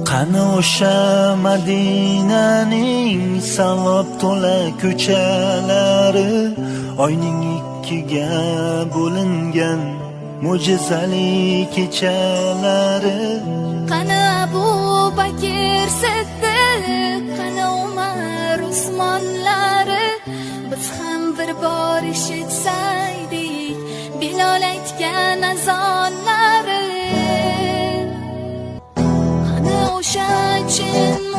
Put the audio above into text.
Qani o'sha Madinaning savob to'la ko'chalari, oyning ikkiga bo'lingan mo'jizali kechalari? Qani Abu Bakr Siddiq, qani Umar, Usmonlari? Biz ham bir bor eshitsaydik Bilol aytgan azonlari. Qani o'sha chin